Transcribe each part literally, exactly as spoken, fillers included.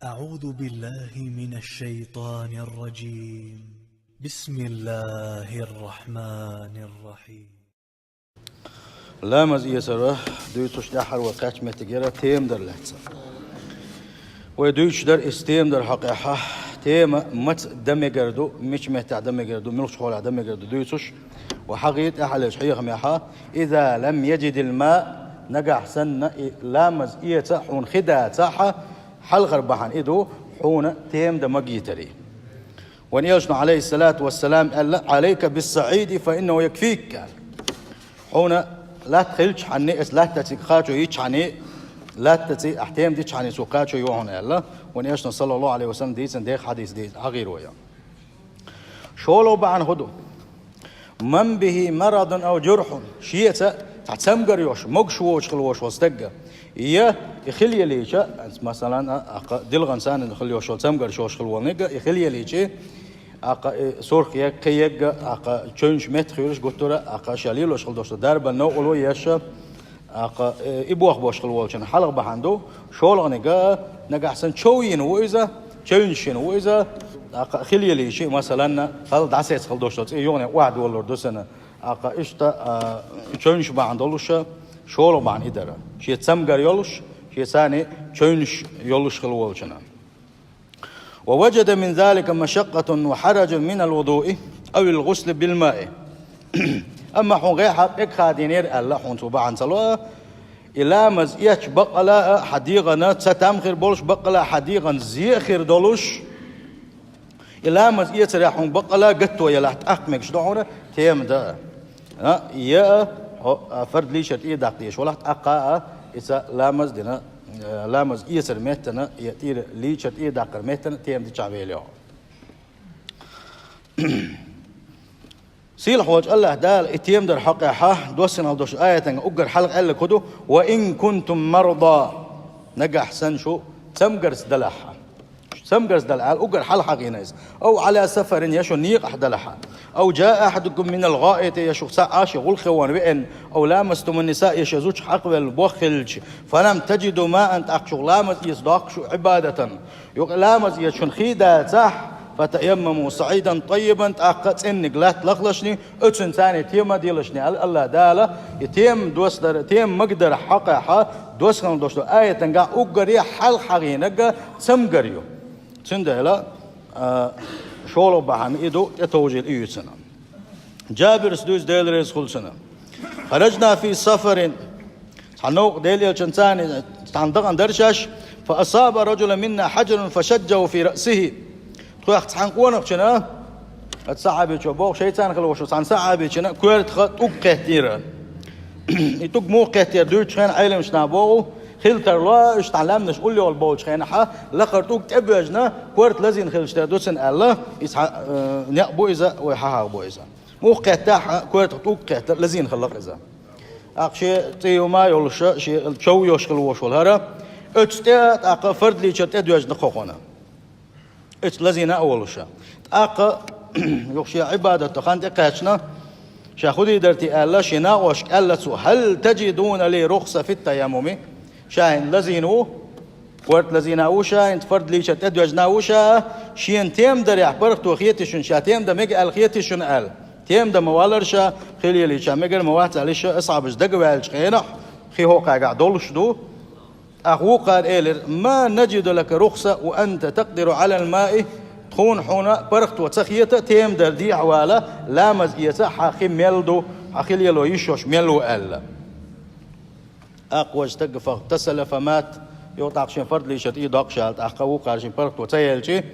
أعوذ بالله من الشيطان الرجيم. بسم الله الرحمن الرحيم. Ламаз эцар дуьйцуш тӀаьххьара вай кхаьчча меттиг яра тема дар лаьцна. Вай дуьйцуш дар иза тема дар хьокъехьа, тема маца дан мегар ду, мича меттехь дан мегар ду, муьлхачу хьолехь дан мегар ду дуьйцуш. Вай хьахийра тӀаьххьара лечу хьехамехьа, иза лам яжидил ма, нагахь санна и ламаз эца хьуна хи дацахьа, хьалхара бахьана и ду хьуна тема дан магийтарий. Вайн элчано, алейхиссалату вассалам, аьлла: «Алейка биссаиди, фа иннаху якфик», аьлла. Хьуна латта хилчхьанний, эс латта цига кхачо йичхьанний, латта ци ахь тема дичхьанний цо кхачо йо хьуна аьлла. Вайн элчано, саллаллаху алейхи ва саллам, дийцина деха хьадис дийца хьагӀийр вай. ШолгӀа бахьана хӀун ду? Ман бихи марадун ау журхьун. Шеца цхьа цамгар йолуш, могуш воцуш хила волуш волу стагга. Я и хила елийча, масалан, а, аккха дилгӀан санна хила йолуш волу цамгар йолуш хила волу нигга, и хила елийча, аккха, э, сурх егга, кхин егга, аккха, чевнаш меттах юьйлуш гуттара, аккха, ша лелош хила долуш дарбан новкъарло еш, аккха, э, и бохбош хила волчун хьалха бахьана ду, шолгӀаниг, нагахь санна чов йина ву иза, чевнаш йина ву иза, аккха, хила елийча, масалан, хала дӀасецна хила долуш долу цӀе юхане охьадолалур ду сана, аккха, иштта, а, чевнаш бахьана долуша, шолгӀа бахьана и дара. Шен цамгар йолуш, шен царний чевнаш йолуш хила волчунна. «Ва важада мин залика машаккъатун ва хьаражун минал вудуи авил гӀусли бил маи». Амма хьуна гӀехьа пӀег хадийнера аьлла, хьуна цо бахьана ца ло, и ламаз эцча баккъала а хьан дегӀана ца там хир болуш, баккъала а хьан дегӀана зе а хир долуш, и ламаз эцарехь хьуна баккъала а гатто ялахь, тӀаккха мегаш ду хьуна тема дан. А, я, хьо, а, фард лийчар тӀера даккха дезаш валахь, тӀаккха а, иза ламаз дина, э, ламаз эцар меттана, я тӀера лийчар тӀера даккхар меттана тема дичахь велайо. Сийлахь волчу АллахӀ Дала и тема дар хьокъехьа, доссанал долуш аятан уггар хьалха аьлларг хӀун ду: «Ва ин кунтум марда», нагахь санна шу цамгарца далахьа. Цамгарца дала аьлла, уггар хьалха хьахийна иза. «Ау Ӏала сафарин», я шу некъахь далахьа. «Ау жаа ахьадукум минал гӀаити», я шух цхьаъ а шен гӀуллакхе ван веана. «Ау ламастумун ниса», я шен зудчух хьакхавелла боххилча. «Фалам тажиду маан», тӀаккха шух ламаз эца доккхуш шу Ӏибадатан. Юкъа ламаз эца шуна хи дацахь, «фатаяммаму саӀидан таййибан», тӀаккха цӀенниг латта лахлашни, оцун царний тема делашни аьлла АллахӀ Дала, и тема доссадар, тема магадар хьокъехьа, доссанал долуш долу аятангахь уггаре хьалха хьахийнарг цамгар ю. Цундела, а, шолгӀа бахьана и ду, тӀетовжийла и ю цунна. Джабирс дуьйцу, Дела реза хуьлу цунна: «Хараджна фи сафарин». Цхьа новкъа Делан элчанца цхьана дакъана дара шаьш, «фа асаба раджулан минна хаджарун фа шаджжаху фи раъсихи». Тхох цхьана къонахчунна, оцу сахьабичо боху, шайца хила волуш волу цхьана сахьабичунна коьртах тӀулг кхеттера. И тӀулг муха кхеттера дуьйцучу хенахь Ӏеламнаха боху, хила тарло, уьш цхьана лаьмнаш уллохула болчу хенахьа, лакхара тӀулг тӀебоьжна, корта лазийна хилча тера ду цунна аьлла, иза хьа-, э, некъ бу иза, вай хьахьагӀ бу иза. Муха кхеттахь а, коьртах тӀулг кхеттара, лазийна хилла-кх иза. ТӀаккха шен цӀе юма а йолуша, шен чов йолуш хила волуш волу хӀара, оцу тӀе а, тӀаккха фард лийчар тӀе доьжна кхокхуна. Оцу лазийна а волуша. ТӀаккха юха шен Ӏибадатан хан тӀекхаьчна, ша хӀун дийр дара те аьлла, шен накъошка аьлла цо: «Хьал таджидуна ли рухса фит таяммуми?» Ша хӀинца лазийна ву, корта лазийна а ву ша, хӀинца фард лийчар тӀедоьжна а ву ша, шена тема дарехь паргӀато хетий шуна, ша тема дан мега аьлла хетий шуна аьлла. Тема дан ма валара ша, хила елийча мегар ма вац аьлла, иша асхьабаш дагаваьллачу хенахь, хи хӀокхаьргахь долуш ду. ТӀаккха вукхара элира: «Ма наджиду лака рухса ва анта такъдиру Ӏалал маи». Тхуна хьуна паргӀато ца хета, тема дар дехьавала, ламаз эца, хьан хи мел ду, хьан хила ело йиш йолуш мел ву аьлла. ТӀаккха важа стага фагӀтасала фамат, юха тӀаккха шен фард лийчар тӀе доккхуш аьлла, тӀаккха вукхара шен паргӀато ца елчи,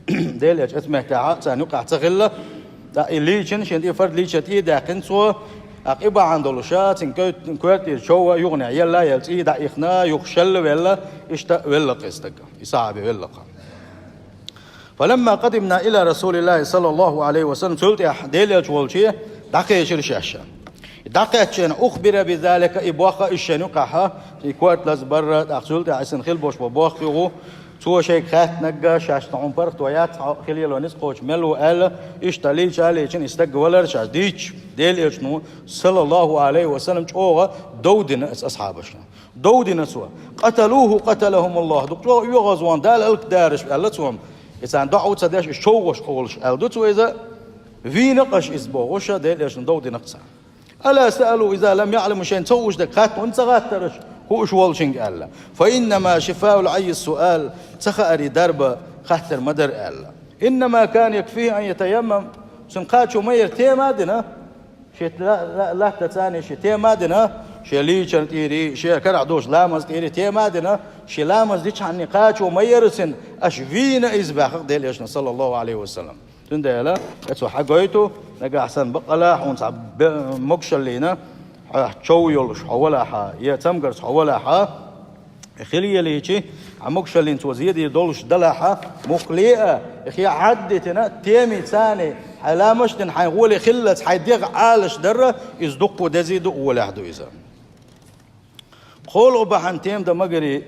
Делан элча оцу меттехьа царна юкъахь ца хилла, тӀаккха и лийчина, шен тӀе фард лийчар тӀе а даьккхина цо, тӀаккха и бахьана долуша, цуьнан коь-, коьртера чов а юханехь елла а елла, цӀий дӀаихна, юха шелла а велла, иштта велла-кх и стаг, и сахьаби велла-кх. «Фаламма къадимна иля Расулиллахи саллаллаху алейхи ва саллям», цул тӀаьхьа Делан элча волче дӀакхечира шаьш. ДӀакхаьчча, أخبر بذلك, и боху иза шайна юкъахь, и корта лазбар, тӀаккха цул тӀаьхьа иза хила болуш бо боху югӀу, цо шайга хаьттинарг, шаьш цхьа хӀума паргӀато яц, хьо хила ело ницкъ кхочуш мел ву аьлла, иштта лийча а лийчина, и стаг валар шаьш дийцча, Делан Элчано, саллаллаху Ӏалайхи ва саллам, чӀогӀа дов дина оцу асхьабашна. Дов дина цо. قتلوه قتلهم الله, дукха чӀогӀа оьгӀазвахна, Дала алкдаьраш аьлла цо. И царна доӀа а ца деш, уьш човгӀаш къовлуш аьлла ду цо иза. Вийна-кх аша иза бохуш, Делан Элчано дов дина-кх царна. ألا سألوا إذا لم يعلموا, шайна ца хууш дерг хатта хӀунда ца гӀаттара аша, хууш волчуьнга аьлла. فإنما شفاء العي السؤال, ца хаарий дарба хаттар ма дара аьлла. إنما كان يكفيه أن يتيمم, цунна кхачо ма яра, тема а дина, шен ла-, ла-, латтаца а шен тема а дина, шен лийчарна тӀера, шен карахь долчу ламазна тӀера тема а дина, шен ламаз дичхьана кхачо ма яра цунна, аша вийна иза баьхна-кх Делан Элчано, саллаллаху Ӏалайхи ва саллам. Цундела, оцо хьагойту, нагахь санна баккъала хьуна цхьа бе-, могушаллина, хьо чов йолуш хьо валахьа, я цамгарца хьо валахьа, хила елийчи, хьан могушаллина цо зен дийр долуш далахьа, муххале а, хи Ӏаддитина, теми цани, хьайн ламаш дина, хьайн гӀоле хиллалц, хьайн дегӀ Ӏалаш дарра, иза дуккха дезий ду, гӀолехь ду иза. КхоалгӀа бахьана тема дан магари,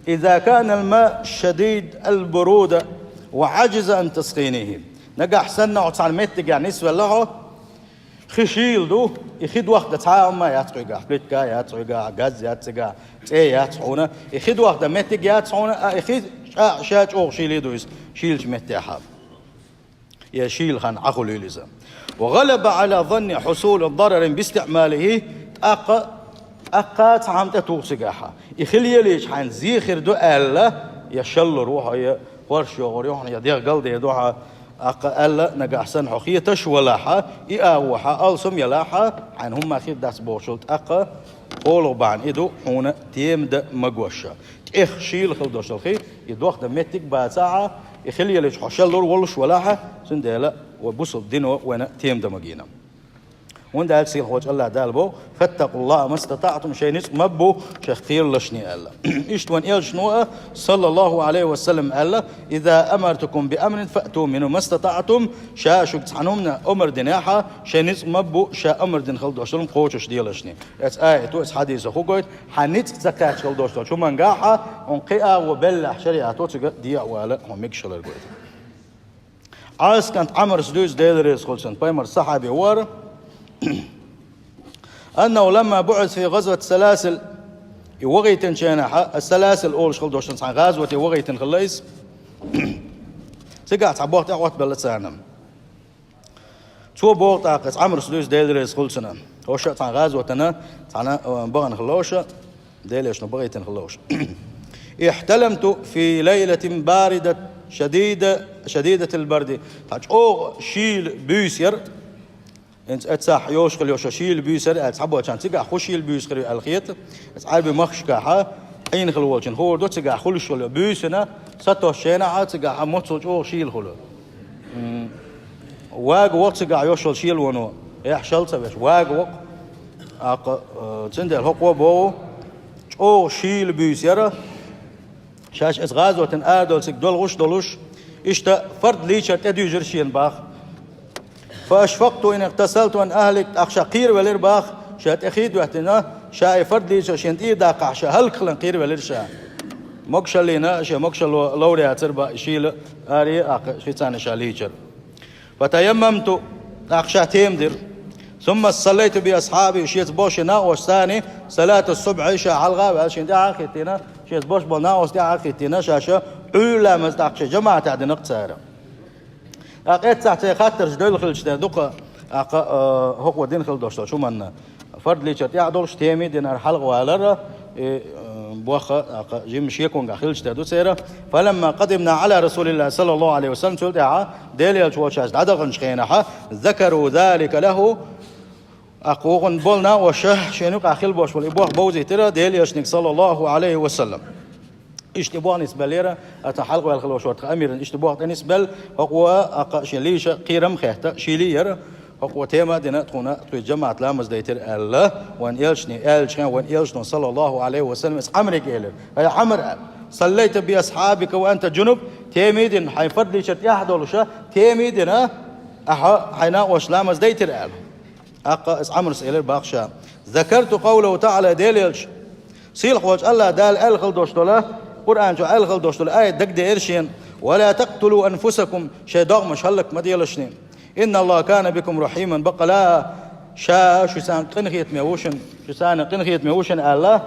إذا كان الماء شديد البرودة وعجز عن تسخينه. Нагахь санна хьо цхьана меттигехь нисвелла хьо, хи шийла ду, и хи дохдан цхьа а хӀума яц хьоьгахь, плитка яц хьоьгахь, газ яц цигахь, цӀе яц хьуна, и хи дохдан меттиг яц хьуна, а и хи ша, ша чӀогӀа шийла ду иза, шийлачу меттехьа. Я шийла хан Ӏа хуьлийла иза. وغلب على ظنه حصول ضرر باستعماله, тӀаккха, тӀаккха цхьа хӀума тӀетуху цигахьа. И хила елийча хьайна зен хир ду аьлла, я шаллур ву хьо, я хорш йогӀур ю хьуна, я дегӀ галдер ду хьан, тӀаккха аьлла, нагахь санна хьо хеташ валахьа, и агӀо хьан алсам ялахьа, хьайна хӀумма хир дац бохучул тӀаккха, кхоалгӀа бахьана и ду хьуна тема дан магош. ТӀех шийла хила долуш долу хи, и дохдан меттиг бацахьа, и хила елича хьо шаллур волуш валахьа, цундела вай бусалба дино вайна тема дан магийна. ХӀунда аьлча сийлахьчу АллахӀ Дала боху: فاتقوا الله ما استطعتم, шайн ницкъ ма бу шех кхералашний аьлла. Иштта вайн Элчано а, саллаллаху Ӏалайхи ва саллам, аьлла: إذا أمرتكم بأمر فأتوا منه ما استطعتم, ша шуьга цхьана хӀуманна омар динехьа, шайн ницкъ ма бу ша омар дина хила долуш долу кхочуш делашний. Эцу аято, эцу хьадисо хӀу гойту, хьан ницкъ ца кхаьчча хила долуш долчу хӀумангахьа, хьуна кхин агӀо беллехь шариӀато цига дехьа вала хьуна мегаш хилар гойту. Ӏасса кӀант Ӏамрас дуьйцу, Дела реза хуьлда цунна, пайхамар сахьаби вара. أنه لما بعث في غزوة السلاسل, и вахийтинчу хенахьа, ас-Саласил олуш хила долуш цхьана гӀазоте вахийтина хилла иза. Цигахь цхьа боху тӀе Ӏоттабелла царна. Цо боху тӀаккха, Ӏамрас дуьйцу, Дела реза хуьлда цунна. ХӀорш а цхьана гӀазотана, цхьана, а, бахана хила лоша, Делан Элчано бахийтина хила лоша. احتلمت في ليلة باردة شديدة، شديدة البرد. Цхьа чӀогӀа шийла буьйса яра. ХӀинца эццахь йолуш хила йолуш шийла буьйса яра аьлла, цхьаболчарна цигахь хӀун шийла буьйса хир ю аьлла хета. Эцу Ӏаьрбийн махкашкахьа, Ӏийна хила волчун хуур ду, цигахь хуьлуш хила йолу буьйсана, сатосучу хенахьа, цигахьа моццул чӀогӀа шийла хуьлу. М, вага вокху цигахь йолуш йолу шелоно, эхь шал ца веш, вага вокху. ТӀаккха, э, цундела хӀокхо а боху, чӀогӀа шийла буьйса яра, шаьш эцу гӀазотана арадолу цига долгӀуш а долуш, иштта фард лийчар тӀедуьйжира шена баха. فأشفقت إن اغتسلت أن أهلك, тӀаккха ша кхеравелира баха, ша тӀе хи а доьттина, ша и фард лийчар шена тӀера даккхахь, ша хӀаллакьхиларна кхеравелира ша. Могушаллина, шен могушалло ловр яцара баха, и шийла аре а аккха, ши царна ша лийчар. فتيممت, тӀаккха ша тема дира. ثم صليت بأصحابي, шеца боху шен накъосташца, صلاة الصبح, ша хьалха а ваьлла, шена тӀаьхьа а хӀиттийна, шеца бохуш болу накъостий тӀаьхьа а хӀиттийна, ша ша Ӏуьйра ламаз тӀаккха шен жамаӀатехь дина-кх цара. ТӀаккха эццахь церан хаттарш девлла хилча дерг ду-кх, тӀаккха, а, хӀокхо дина хила долуш долчу хӀуманна. Фард лийчар тӀехь долуш, тема а дина хьалха валар, и, а, боху, тӀаккха жимма шеконгахь хилча дерг ду церан. فلما قدمنا على رسول الله صلى الله عليه وسلم, цул тӀаьхьа Делан Элча волчаьрца дӀадаханчу хенахьа, ذكروا ذلك له, тӀаккха вукхунна болу накъоша шена юкъахь хила болуш болу и боху бовзийтира Делан Элчаниг, саллаллаху Ӏалайхи ва саллам. Иштта и боху нисбеллера, а, цхьа хьалха ваьлла хила волуш вара тхан амиран, иштта и боху тӀе нисбелла, хӀокхо, а, тӀаккха шен лийча кхерам а хетта, шийла яра, хӀокхо тема а дина, тхуна, тхуьца жамаӀат ламаз дайтира аьлла, вайн Элчане аьллачу хенахь, вайн Элчано, саллаллаху Ӏалайхи ва саллам, эцу Ӏамрига элира: «ХӀай Ӏамр, а, صليت بأصحابك وأنت جنب, тема а дина, хьайн фард лийчар тӀехь а долуша, тема а дина, ахьа хьайн накъоша ламаз дайтира», — аьлла. ТӀаккха из Ӏамрас элира бахша: «ذكرت قوله تعالى», Делан Элча, сийлахьволчу АллахӀ Дала аьлла хила долуш долу, Къуръан чохь аьлла хила долуш долу аят дагадеара шена: «ولا تقتلوا أنفسكم», шайн догӀмаш хӀаллак ма делаш шуна. «إن الله كان بكم رحيما», баккъала Ша шуьца къинхетаме ву шуна, шуьца къинхетаме ву шуна аьлла,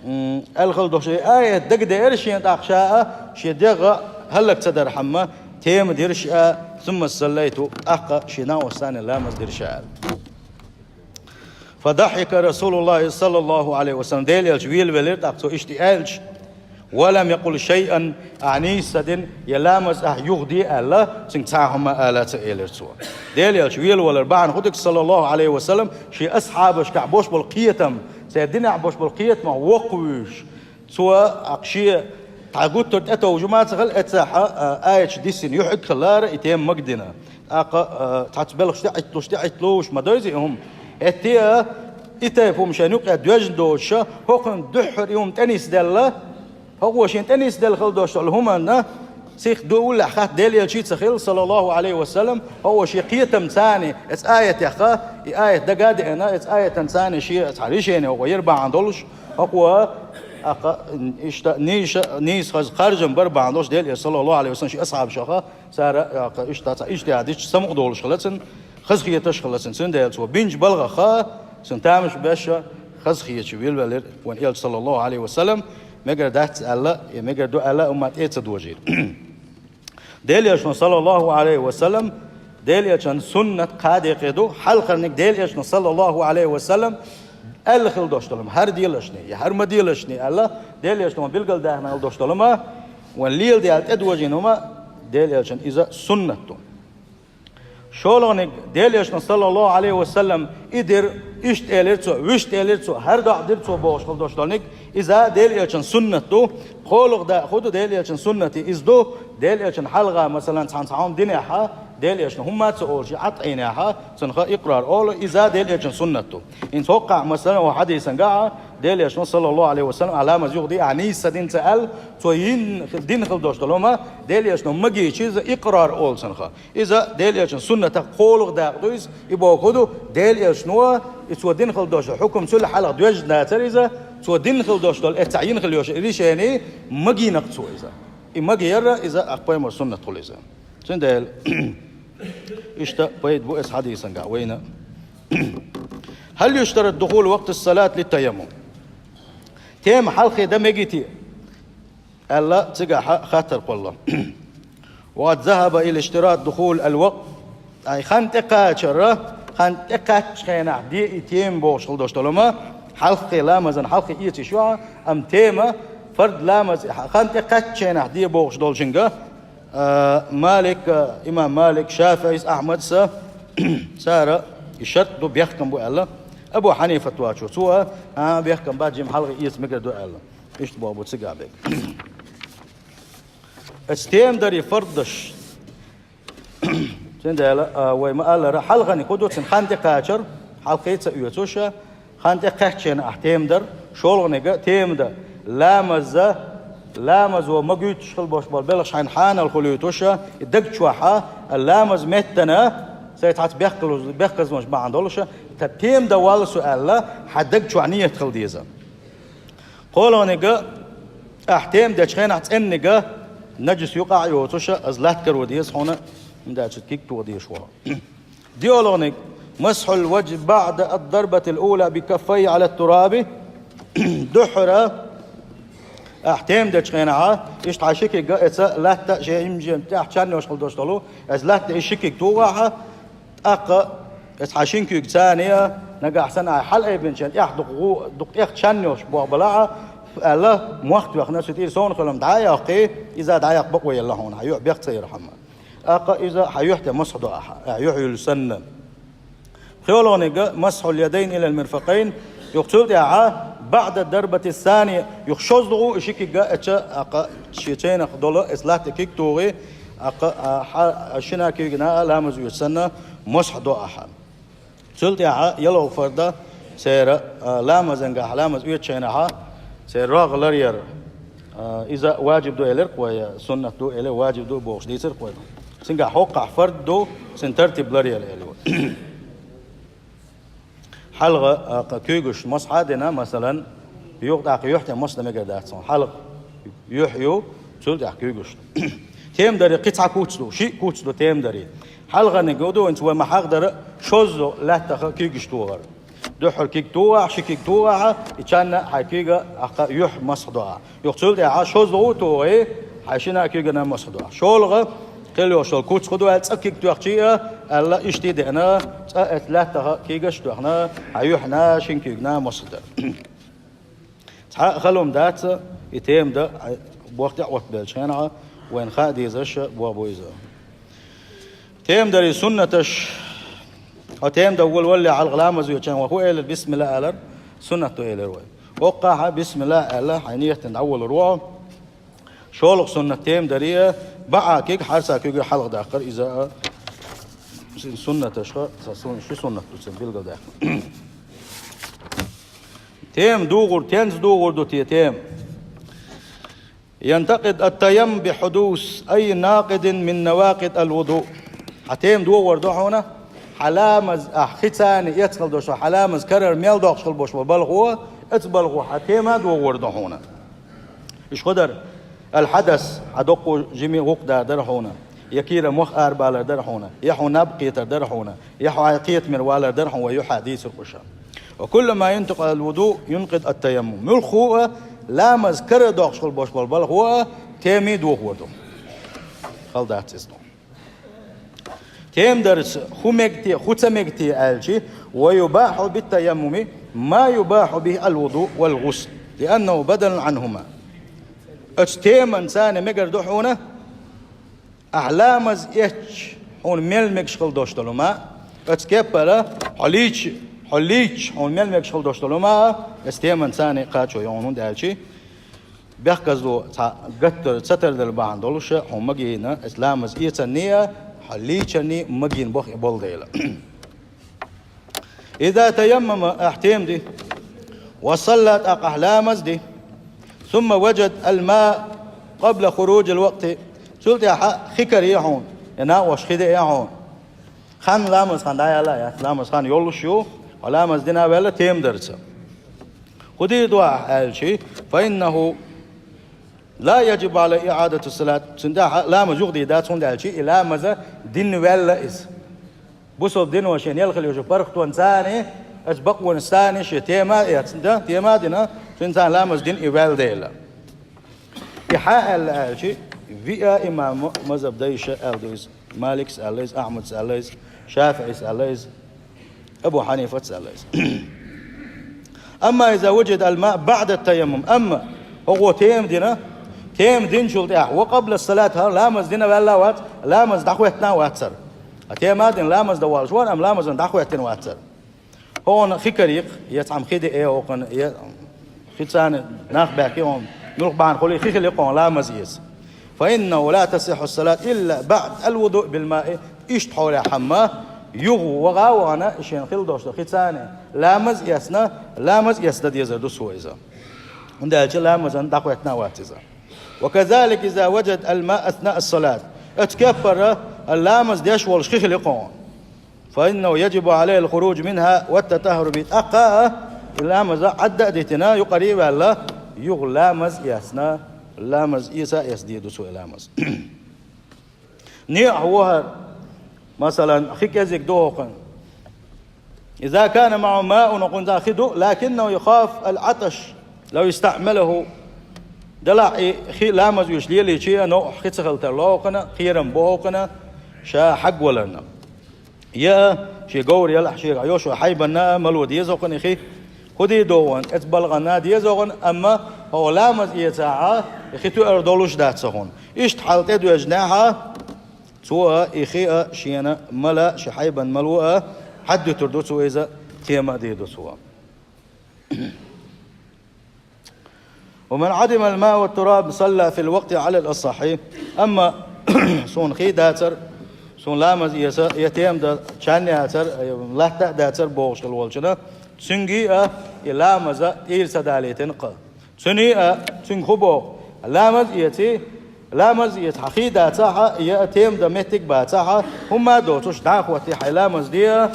м, аьлла хила долуш и аят дагадеара шена, тӀаккха ша а шен дегӀ хӀаллак ца дархьама, тема дира ша, «ثم صليت», тӀаккха шен новкъостана ламаз дира ша аьлла. «فضحك رسول الله صلى الله عليه وسلم», Делан Элча велавелира, тӀаккха цо иштта аьлча, «ولم يقل شيئا», ахь нийса ца дина, я ламаз ахь юхаде аьлла, цуьнга цхьа а хӀума ала ца элира цо. Делан Элча велавалар бахьана хӀун дара, саллаллаху Ӏалайхи ва саллам, шен асхьабашкахь болуш болу кхетам, церан динехь болуш болу кхетамах воккхавуьйш, цо, а, шен цхьа гуттар тӀетовжа ма ца хилла, эццахь, а, аяташ диссина юьхьиг хилла и тема магадина. ТӀаккха, а, цхьацца белхаш тӀеӀитталуш, тӀеӀитталуш ма дойзи и хӀума. ХӀетте а, и тайпа хӀума шайна юкъа доьжна доцуша, хӀокхуьнан дуьххьара и хӀума тӀенисделла, хӀокхо шен тӀенисделла хила долуш долу хӀуманна сих дуллехь хатта Делан Элча ца хилла, саллаллаху Ӏалайхи ва саллам, хӀокхо шен кхетам царна, эцу аятеха, и аят дага а деана, эцу аятан царна шен цхьа решение хӀокхо яра бахьана долуш, хӀокхо, а, кха-, иштта, нийса, нийса хаза харжам бара бахьана долуш, Делан Элча, саллаллаху Ӏалайхи ва саллам, шен асхьабашха, цара, а, кха-, иштта цхьа иштта дича самукъа долуш хилла цуьнан, хазахеташ хилла цуьнан. Цундела цо бинчу балхаха, цуьнан тамаш беш, хазахеташ велавелира вайн Элча, саллаллаху Ӏалайхи ва саллам, мегар дац аьлла, я мегар ду аьлла, амма тӀе а ца дожийра. Делан Элчано, саллаллаху Ӏалайхи ва саллам, Делан Элчан суннат кхаа декъе ду, хьалхарниг Делан Элчано, саллаллаху Ӏалайхи ва саллам, аьлла хила долуш долу хӀума, хӀара делаш шуна, я хӀара ма делаш шуна аьлла, Делан Элчано билгалдаьккхина хила долуш долу хӀума, вайн леладаьлла тӀедожийна хӀума, Делан Элчан иза суннат ду. ШолгӀаниг, Делан Элчано, саллаллаху Ӏалайхи ва саллам, и дира, иштта элира цо, вуьшта элира цо, хӀара доӀа дира цо бохуш хила долуш долниг, иза Делан Элчан суннат ду. КхоалгӀа дакъа хӀун ду Делан Элчан суннатан? Иза ду, Делан Элчан хьалха, масалан, цхьана цхьа хӀума динехьа, Делан Элчано хӀумма а ца олуш, и Ӏад Ӏийнехьа, цунах икърар олу, иза Делан Элчан суннат ду. ХӀинца хӀокхахь, масалан, хьадисангахь а, Делан Элчано, саллаллаху Ӏалайхи ва саллам, ахь ламаз юхаде, ахь нийса ца дина ца аьлла, цо йин-, дина хила долуш долу хӀума, Делан Элчано магийча иза икърар олу цунах. Иза Делан Элчан суннатах кхоалгӀа дакъа ду иза, и боху хӀун ду, Делан Элчано, и цо дина хила долуш долу хьукум цул хьалха доьжна дацара иза, цо дина хила долуш долу, эццахь йина хила йолуш решение магийна-кх цо иза. И магийра иза, ахь пайхамар суннат хуьлу иза. Цундела, иштта пайда бу эцу хьадисангахь вайна. هل يشترط دخول وقت الصلاة للتيمم؟ Тема хьалхе дан мегий те? Аьлла, цигахь хаттар кхолла. وقد ذهب إلى اشتراط دخول الوقت. Ай, хан тӀекхачара, хан тӀекхаччу хенахь де и тема бохуш хила долуш долу хӀума, хьалххе ламазан хьалхе эца йиш ю, амма тема, фард ламаз, хан тӀекхаччу хенахь де бохуш долчуьнга, а, Малик, а, имам Малик, ШафиӀис, Ахьмадса, цара и шарт ду, бехкам бу аьлла. Абу Хьанифат воцчо, цо, а, бехкам бац, жима хьалхе эца мегар ду аьлла. Иштта боху бу цигахь бен. Эцу тема дарий фардаш. Цундела, а, вай ма-аллара, хьалханиг хӀун ду, цуьнан хан тӀекхачар, хьалхе ца оьцуш, хан тӀекхаьчча ахь тема дар, шолгӀаниг тема дан, ламаза, ламазо магуьйтуш хила болуш болу белхаш хьайна хьанал хуьлуьйтуш, и даг чохь, а, ламаз меттана, сайн цхьацца бехкалуз-, бехказлонаш бахьана долуш, та тема дан валла со аьлла, хьан даг чохь нийят хила деза. КхоалгӀаниг, ахь тема дечу хенахь цӀенниг, нажас юкъахь а йоцуш, иза латта каро деза хьуна, хӀунда аьлча куьг тоха дезаш ву. ДоьалгӀаниг, مسح الوجه بعد الضربة الأولى بكفيه على التراب. Дуьххьара, ахь тема дечу хенахь, иштта хьан ши куьг эца латта а шен хӀимжен тӀехь чан йолуш хила долуш долу, эца латта и ши куьг тухахь, тӀаккха эца хьан шин куьг царна а, нагахь санна ахь хьалаайбинчарна тӀехь дукха гӀу-, дукха тӀех чан йолуш болх балахь, аьлла, мохк тоьхна, цу тӀера совнах йолу хӀума дӀа а йоккхий, иза дӀаяккха бакъо елла хьуна, хьан юьхь бехк ца яр хьама. ТӀаккха иза хьан юьхь тӀе масхь до ахьа, ахь юьхь юьллу санна. ПхоьалгӀаниг, مسح اليدين إلى المرفقين, юха цул тӀаьхьа, بعد الضربة الثانية, юха шозлагӀа и ши куьг эца, тӀаккха шен чайнах долу эца латта куьг тухий, тӀаккха, а, хьан шина куьйгана а ламаз оьцу санна, масхь до ахьа. Цул тӀаьхьа ялхалгӀа фард, церан, а, ламазангахь, ламаз оьцучу хенахь, церан рогӀ ларъяр, а, иза ваджиб ду элира-кх вай, суннат ду элира, ваджиб ду бохуш дийцира-кх вай. Цуьнгахь хӀокхахь фард ду, цуьнан тартиб ларъяр элира. ХьалгӀа, а, куьйгашна масхь а дина, масалан, юха тӀаккха юьхь тӀе масхь дан мегар дац хьуна. ХьалгӀа юьхь ю, цул тӀаьхьа куьйгашна. Тема даре кхин цхьа куц ду, шиъ куц ду тема даре. ХьалгӀаниг ду вайна ма хьахадара, шозза лаьттах куьйгаш тохар. Дуьххьара куьг тохахь, ши куьг тохахь, и чанна хьайн куьйга, ахкха юьхь масхь до ахь. Юха цул тӀаьхьа шозза а тохе, хьайн шина куьйгана масхь до ахь. ШолгӀа, кхел йолуш йолу куц хӀун ду аьлла, цкъа куьг тоьхча а, аьлла, иштта а деана, цкъа эцу лаьттах куьйгаш а тоьхна, хьайн юьхьна, шина куьйгана масхь дар. Цхьа а хала хӀума дац, и тема дан, хьайн боху тӀе а оттабеллачу хенахь, вайна хаа дезаш а боху бу иза. Тема даре суннаташ. Хьо тема дан волавалале хьалха ламаз йоьдучу хенахь вай хӀун элира, бисмилла алар, суннат ду элира вай. ХӀокхахь бисмилла аьлла, хьайн нийятана дӀаволор ву хьо. ШолгӀа суннат тема даре, баӀа куьг хьарса куьйга хьалха даккхар, иза а суннаташха, сан сун-, ши суннат ду цуьнан билгалдаьккхина. Тема духур, тенца духур ду те тема? ينتقد التيمم بحدوث أي ناقض من نواقض الوضوء. Хьан тема дохор ду хьуна, хьан ламаз, ахь хи царна эцна хила долуш, хьан ламаз карара мел доккхуш хила болуш болу балхо, оцу балхо хьан тема дохор ду хьуна. Уьш хӀун дара? Аль-хьадас, хьан доккхо жима гӀуллакх дар дара хьуна, я кийра мох арабалар дара хьуна, я хьуна наб кхетар дара хьуна, я хьо хьайн кхетамера валар дара хьуна, вай юьхьа дийцур уьш. وكل ما ينتقض الوضوء ينقض التيمم. Муьлхха а ламаз карара доккхуш хила болуш болу балхо а тема дохор ду. Хала дац иза. Тема дарца хӀун мега те, хӀун ца мега те аьлча, ويباح بالتيمم ما يباح به الوضوء والغسل، لأنه بدل عنهما. Оцу теманца мегар ду хьуна, ахь ламаз эцча, хьуна мел мегаш хила долуш долу ма, оцу кепара хьо лийча, хьо лийча, хьуна мел мегаш хила долуш долу ма, оцу теманца кхачо ю хьуна, хӀунда аьлча, бехказло цхьа гаттар ца тарделла бахьана долуш, хьуна магийна, оцу ламаз эцарний а, хьо лийчарний а магийна боху и болу дела. إذا تيمم, ахь тема ди, وصلى, тӀаккха ахь ламаз ди, ثم وجد الماء قبل خروج الوقت, цул тӀаьхьа хи карий хьуна, я накъост хи деа хьуна. Хан, ламаз хан дӀаяьлла а яц, ламаз хан йолуш ю, хьо ламаз дина а ваьлла тема дарца. ХӀун дийр ду ахь аьлча, فإنه لا يجب عليه إعادة الصلاة, цуьнан тӀаьхьа ламаз юха дийр дац, хӀунда аьлча и ламаз дина ваьлла иза. Бусалба дино шена елла хила йолчу паргӀатонца, оцу бакъонца шен тема а эцна, тема а дина, цуьнца ламаз дина и ваьлла дела. И хьан аьлла аьлча, виъ а имам мазхӀаб дайша аьлла ду иза, Маликс аьлла иза, Ахьмадс аьлла иза, ШафиӀис аьлла иза, Абу Хьанифас аьлла иза. أما إذا وجد الماء بعد التيمم, амма хӀокхо тема дина, тема динчул тӀаьхьа, وقبل الصلاة, хӀара ламаз дина ваьлла а вац, ламаз дӀахӀоьттина а вацара. А тема а дина, ламаз дан воллуш вара, амма ламазан дӀахӀоьттина вацара. ХӀокхунна хи карий, я цхьамма хи деа хӀокхунна, я хи царна нах баьхкий хьуна, муьлхха бахьана хуьлий, хи хили хьуна ламаз эца. فإنه لا تصح الصلاة إلا بعد الوضوء بالماء. Иштта хьолехь хӀамма, юха ваха а вахана, шена хила долуш долу хи царна ламаз эцна, ламаз эцна дан дезар ду цо иза. ХӀунда аьлча ламазан дӀахӀоьттина а вац иза. وكذلك إذا وجد الماء أثناء الصلاة. Оцу кепара ламаз деш волуш хи хили хьуна. فإنه يجب عليه الخروج منها والتطهر به. ТӀаккха а и ламаз Ӏадда а дитина, юкъарий а ваьлла, юха ламаз эцна, ламаз эца а эцна дийр ду цо и ламаз. Некъахь вахар, масалан, хи кӀезиг ду хӀокхунна. إذا كان معه ماء, хӀокхунна хи ду, لكنه يخاف العطش لو استعمله. Делахь и хи ламаз оьцуш лелийча а, новкъахь хи ца хила тарло хӀокхунна, кхерам бу хӀокхунна, ша хьагваларна. Я шен говр ялахь, шегахь йолчу хьайбанна а мало деза хӀокхунна и хи. ХӀун дийр ду хьуна, оцу балхана деза хьуна, амма хьо ламаз эцахь а, и хи туьар долуш дац хьуна. Иштта хьал тӀедоьжнехь а, цо а, и хи а шена мала, шен хьайбан мало а, хьаддуьтур ду цо иза, тема а дийр ду цо. ومن عدم الماء والتراب صلى في الوقت على الأصح. Амма суна хи дацар, суна ламаз эца, я тема дан чан яцар, я латта а дацар бохуш хила волчунна, цуьнга а и ламаз тӀера ца далийтина кхаъ. Цуьнан а, цуьнга хӀун боху? Ламаз эций, ламаз эца хьан хи дацахь а, я тема дан меттиг бацахь а, хӀумма а доцуш дӀа а хӀоттий хьайн ламаз де,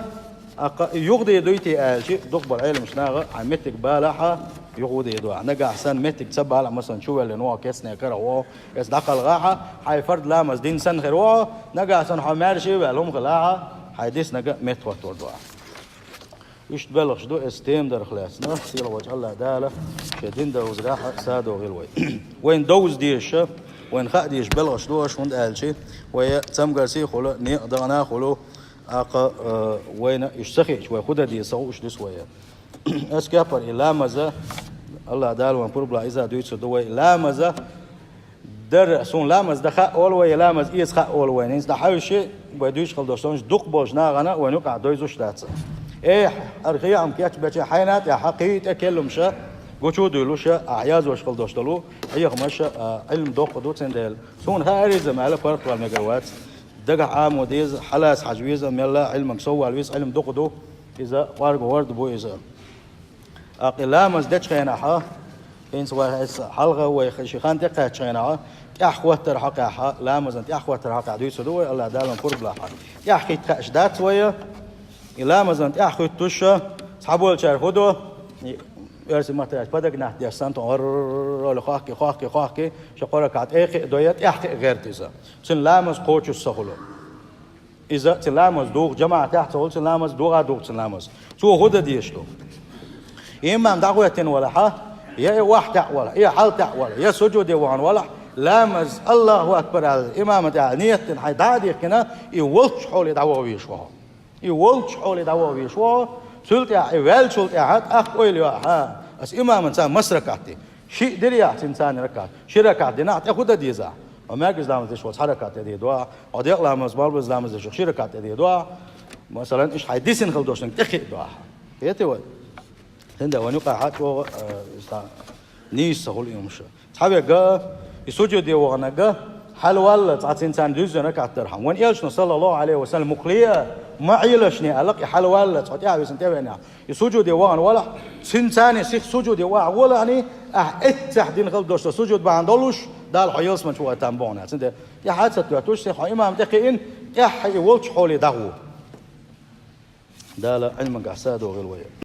Аккха юха де дуй те аьлча, дукхабар Ӏеламнаха, хьайн меттиг балахьа, юха де ду. Нагахь санна меттиг ца балахь, масалан, чу ваьллина вогӀу, кецане карахь вогӀу, эца дӀакхалхахьа, хьайн фард ламаз дина санна хир вогӀу, нагахь санна хьо маьрша а ваьлла хӀума хилахьа, хьайн диснарг меттахӀоттор ду. Иштта белхаш ду эца тема дарх лаьцна, сийлахьволча АллахӀ Дала шен дин довзарахьа садо гӀил вай. Вайна довза дезаш, вайна хаа дезаш белхаш ду уж, хӀунда аьлча вай цамгарсий хуьлу, некъа дагӀана хуьлу, аккха, э, вайна уж ца хиъча, вай хӀу дан деза, ца хууш дису вай. Ас кепара и ламаза, АллахӀ Дала вайна пурба лахь иза дуьйцур ду вай, ламаза дар, суна ламаз дан хаа волу вай, ламаз эца хаа волу вайна. ХӀинца дӀахьаьвши, вай дуьйцуш хила долуш сонаш дукха болчу нахана вайна юкъахь дойзуш дац. Эхь, ара хиъам кечбеча хьайна тӀехь кхин а тӀе келлумаш гучу дуьйлуш, ахь язъеш хила долуш долу хьехамаш, а, Ӏилма доккха ду цундела. Суна хаа иза мала паргӀатвала мегар вац. Дагахь Ӏамо деза, хьалаца хьажа веза, мелла Ӏилманга соввала веза, Ӏилма дукха ду. Иза кӀорга гӀорда бу иза. Аккха и ламаз дечу хенахьа, хӀинца вай хьалха вай ши хан тӀекхаьччу хенахьа, тӀаьхьахӀоттар хьокхехьа, ламазан тӀаьхьахӀоттар хьокхехь дуьйцур ду вай, АллахӀ Дала пурба лахь. ТӀаьхьахӀитта хаьаш дац вай, и ламазан тӀаьхьахӀуьттуш, цхьаболчара хӀу до, и оьрсийн маттахь подогнать деш санна, тӀом гӀорролла хохки, хохки, хохки, ши кхо ракаӀат тӀе кхиа дой, тӀаьхьа кхиа гӀерта иза. Цуьнан ламаз кхочуш ца хуьлу. Иза цуьнан ламаз духу жамаӀатехь ца хуьлу, цуьнан ламаз духу а духу цуьнан ламаз. Цо хӀу дан дезаш ду? Имам дӀахӀоьттина валахьа, я и охьатаьӀа валахь, я хьалатаьӀа валахь, я сужуде вахана валахь, ламаз АллахӀу акбар аьлла, имама тӀехь нийят дина хьайн дӀа а дихкина, и волччу хьоле дӀаваха везаш ву хьо. И волччу хьоле дӀаваха везаш ву хьо, цул тӀаьхьа и ваьллачул тӀаьхьа тӀаккха ойла йо ахьа, ас имаман цхьа маса ракаӀат ди. Шиъ дирий ахь цуьнан царна ракаӀат? Ши ракаӀат дина ахь, тӀе хӀу дан деза ахь? Хьо маьркӀажа ламаз деш волчу цхьа ракаӀат тӀе де до ахь, хьо декъа ламаз, малхбуза ламаз деш ши ракаӀат тӀе де до ахь. Масалан, иштта хьайн дисина хила долчунга тӀе кхиа до ахь. Хетий вай? ХӀинца вайна юкъахь чӀогӀа, э, иштта нийса ца хуьлу и хӀумаш. Цхьаверг, и сужуде ваханарг, хьалаваллалц цхьа цуьнан царна дуьззина ракаӀат дархьама. Вайна элчано, саллаллахӀу Ӏалайхи ва саллам, мукхале а ма Ӏелаш, аьлла-кх, и хьалаваллалц, цо тӀаьхьависина тӀевеана. И сужуде вахана валахь, цуьнан царна сиха сужуде ваха волахьний, ахь эццехь дина хила долуш сан сужуд бахьана долуш, Дала хьо ялсамани чу вахийтина бу хьуна. Цундела тӀаьхьа ца тоьттуш, хьо имам тӀе кхиъна, тӀаьхьа и волччу хьоле дӀагӀо. Дала Ӏилманга садо гӀил вай.